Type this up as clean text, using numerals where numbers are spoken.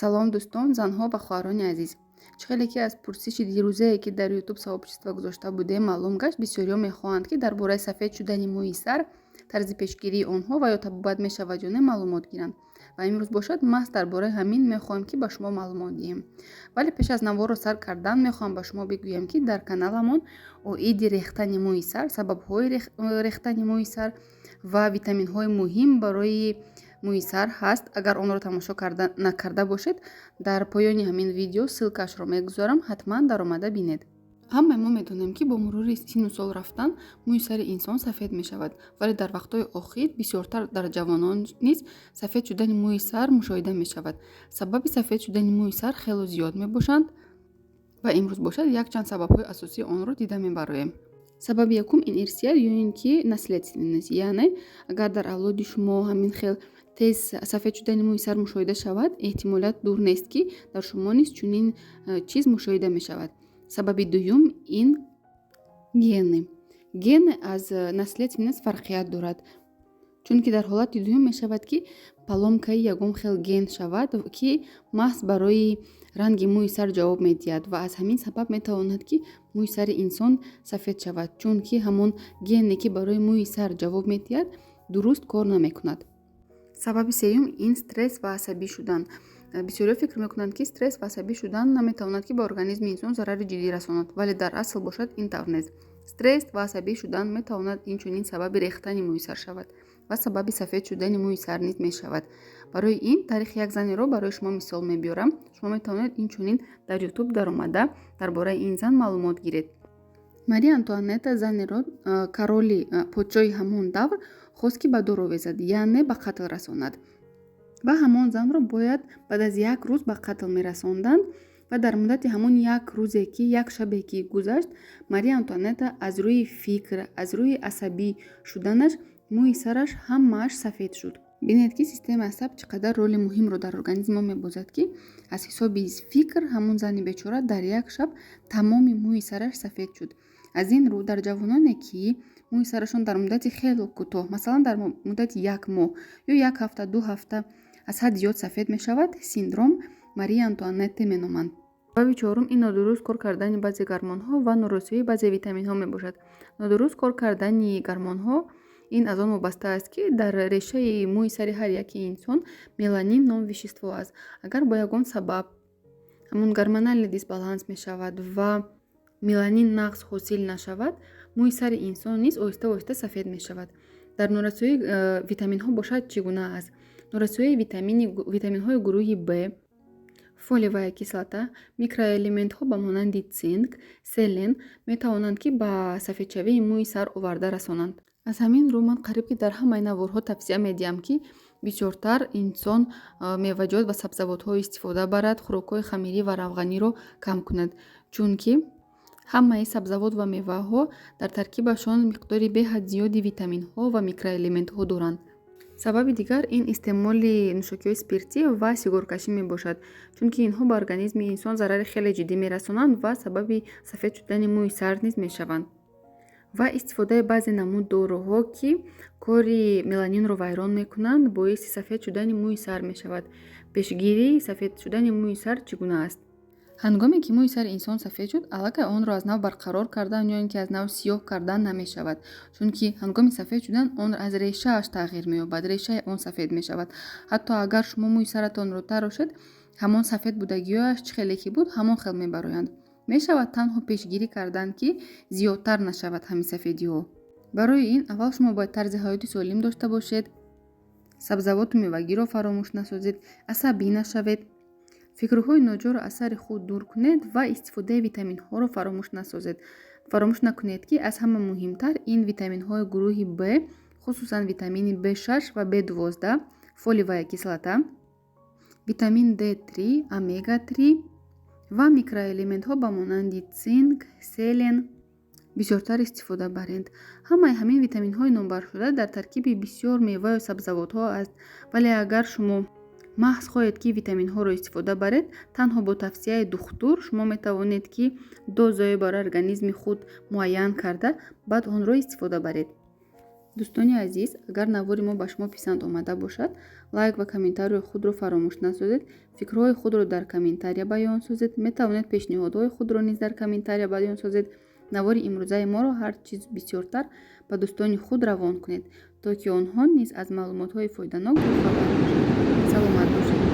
Салом, дӯстон, занҳо ва хоҳарони азиз! Чӣ хеле ки аз пурсиши дирӯзае, ки дар Ютуб сообщество гузошта будем, маълум гашт, бисёриҳо мехоҳанд, ки дар бораи сафед шудани мӯи сар, тарзи пешгирии онҳо ва ё табобат мешавад ё не, маълумот гиранд. Ва имрӯз бошад, маҳз дар бораи ҳамин мехоҳем, ки ба шумо маълумот диҳем. Вале пеш аз наворро сар кардан мехоҳам ба шумо бигӯям, ки дар каналамон оиди рехтани мӯи сар, сабабҳои рехтани мӯи сар ва витаминҳои муҳим барои мӯи сар ҳаст. Агар онро тамошо накарда бошед, дар поёни ҳамин видео ссылкашро мегузорам, ҳатман даромада бинед. Ҳамаи мо медонем, ки бо мурури сину сол рафтан мӯи сари инсон сафед мешавад, вале дар вақтҳои охир бисёртар дар ҷавонон низ сафед шудани мӯи сар мушоҳида мешавад. Сабаби сафед шудани мӯи сар хело зиёд мебошанд ва имрӯз бошад, якчанд сабабҳои асосии онро дида мебароем. Сабаби якум ин ирсият ё ин ки наследственность, яъне агар дар авлоди шумо ҳамин хел тез сафед шудани мӯи сар мушоҳида шавад, эҳтимолият дур нест, ки дар шумо низ чунин чиз мушоҳида мешавад. Сабаби дуюм ин гены. Гены аз наследственность фарқият дорад, чунки дар ҳолати дуюм мешавад, ки поломкаи ягон хел ген шавад, ки маҳз барои ранги мӯи сар ҷавоб медиҳад, ва аз ҳамин сабаб метавонад, ки мӯи сари инсон сафед шавад, чунки ҳамон гене, ки барои мӯи сар ҷавоб медиҳад, дуруст кор намекунад. Сабаби сеюм ин стресс ва асабӣ шудан. Бисёриҳо фикр мекунанд, ки стресс ва асабӣ шудан наметавонад, ки ба организми инсон зарари ҷиддӣ расонад, вале дар асл бошад, ин тавр нест. Стресс ва асабӣ шудан метавонад инчунин сабаби рехтани мӯи сар шавад ва сабаби сафед шудани мӯи сар низ мешавад. Барои ин таърихи як занеро барои шумо мисол мебиёрам. Шумо метавонед инчунин дар Ютуб даромада, дар бораи ин зан маълумот гиред. Мария Антуанетта занеро короли, подшоҳи ҳамон давр хост, ки ба дор овезад, яъне ба қатл расонад, ва ҳамон занро бояд баъд аз як рӯз ба қатл мерасонданд. Ва дар муддати ҳамон як рӯзе, ки як шабе ки гузашт, Мария Антуанетта аз рӯи фикр, аз рӯи асабӣ шуданаш мӯи сараш ҳамааш сафед шуд. Бинед, ки системаи асаб чӣ қадар роли муҳимро дар организми мо мебозад, ки аз ҳисоби фикр ҳамон зани бечора дар як шаб тамоми мӯи сараш сафед шуд. Аз ин рӯ, дар ҷавононе, ки мӯи сарашон дар муддати хело кӯтоҳ, масалан, дар муддати як моҳ ё як ҳафта, 2 ҳафта, аз ҳад зиёд сафед мешавад, синдром Мария Антуанетте меноманд. Сабаби чорум ин нодуруст кор кардани баъзе гормонҳо ва норасоии баъзе витаминҳо мебошад. Нодуруст кор кардани гормонҳо ин аз он вобаста аст, ки дар решаи мӯи сари ҳар яки инсон меланин ном вещество аст. Агар бо ягон сабаб ҳамон гормональный дисбаланс мешавад ва меланин нағз ҳосил нашавад, мӯи сари инсон низ оҳиста оҳиста сафед мешавад. Дар норасоии витаминҳо бошад, чӣ гуна аст? Норасоии витаминҳои гурӯҳи Б, фолиевая кислота, микроэлементҳо ба монанди цинк, селен метавонанд, ки ба сафедшавии мӯи сар оварда расонанд. Аз ҳамин рӯ ман қариб ки дар ҳамаи наворҳо тавсия медиҳам, ки бисёртар инсон меваҷот ва сабзавотҳо истифода барад, хӯрокҳои хамирӣ ва равғаниро кам кунад, чунки ҳамаи сабзавот ва меваҳо дар таркибашон миқдори беҳад зиёди витаминҳо ва микроэлементҳо доранд. Сабаби дигар ин истеъмоли нӯшокиҳои спиртӣ ва сигоркашӣ мебошад, чунки инҳо ба организми инсон зарари хеле ҷиддӣ мерасонанд ва сабаби сафед шудани мӯи сар низ мешаванд. Ва истифодаи баъзе намуд доруҳо, ки кори меланинро вайрон мекунанд, боиси сафед шудани мӯи сар мешавад. Пешгирии сафед шудани мӯи сар чӣ гуна аст? Ҳангоме ки мӯи сари инсон сафед шуд, аллакай онро аз нав барқарор кардан ё ин ки аз нав сиёҳ кардан намешавад, чунки ҳангоми сафед шудан он аз решааш тағйир меёбад, решаи он сафед мешавад. Ҳатто агар шумо мӯи саратонро тарошед, ҳамон сафед будагиҳояш чӣ хеле ки буд, ҳамон хел мебароянд. Мешавад танҳо пешгирӣ кардан, ки зиёдтар нашавад ҳамин сафедиҳо. Барои ин аввал шумо бояд тарзи ҳаёти солим дошта бошед, сабзавоту мевагиро фаромӯш насозед, асабӣ нашавед, фикрҳои ноҷоро аз сари худ дур кунед ва истифодаи витаминҳоро фаромӯш насозед. Фаромӯш накунед, ки аз ҳама муҳимтар ин витаминҳои гурӯҳи Б, хусусан витамини Б6 ва Б12, фолиевая кислота, витамин Д3, омега-3 ва микроэлементҳо ба монанди цинк, селен бисёртар истифода баред. Ҳамаи ҳамин витаминҳои номбаршуда дар таркиби бисёр меваю сабзавотҳо аст, вале агар шумо маҳз хоҳед, ки витаминҳоро истифода баред, танҳо бо тавсияи духтур шумо метавонед, ки дозаи барои организми худ муайян карда, баъд онро истифода баред. Дӯстони азиз, агар навори мо ба шумо писанд омада бошад, Лайк ва комментарияи худро фаромӯш насозед. Фикрҳои худро дар комментария баён созед. Метавонед пешниҳодҳои худро низ дар комментария баён созед. Навори имрӯзаи моро ҳар чиз бисёртар ба дӯстони худ равон кунед, то ки онҳо низ аз маълумотҳои фоиданок бохабар бошанд. Саломат бошед.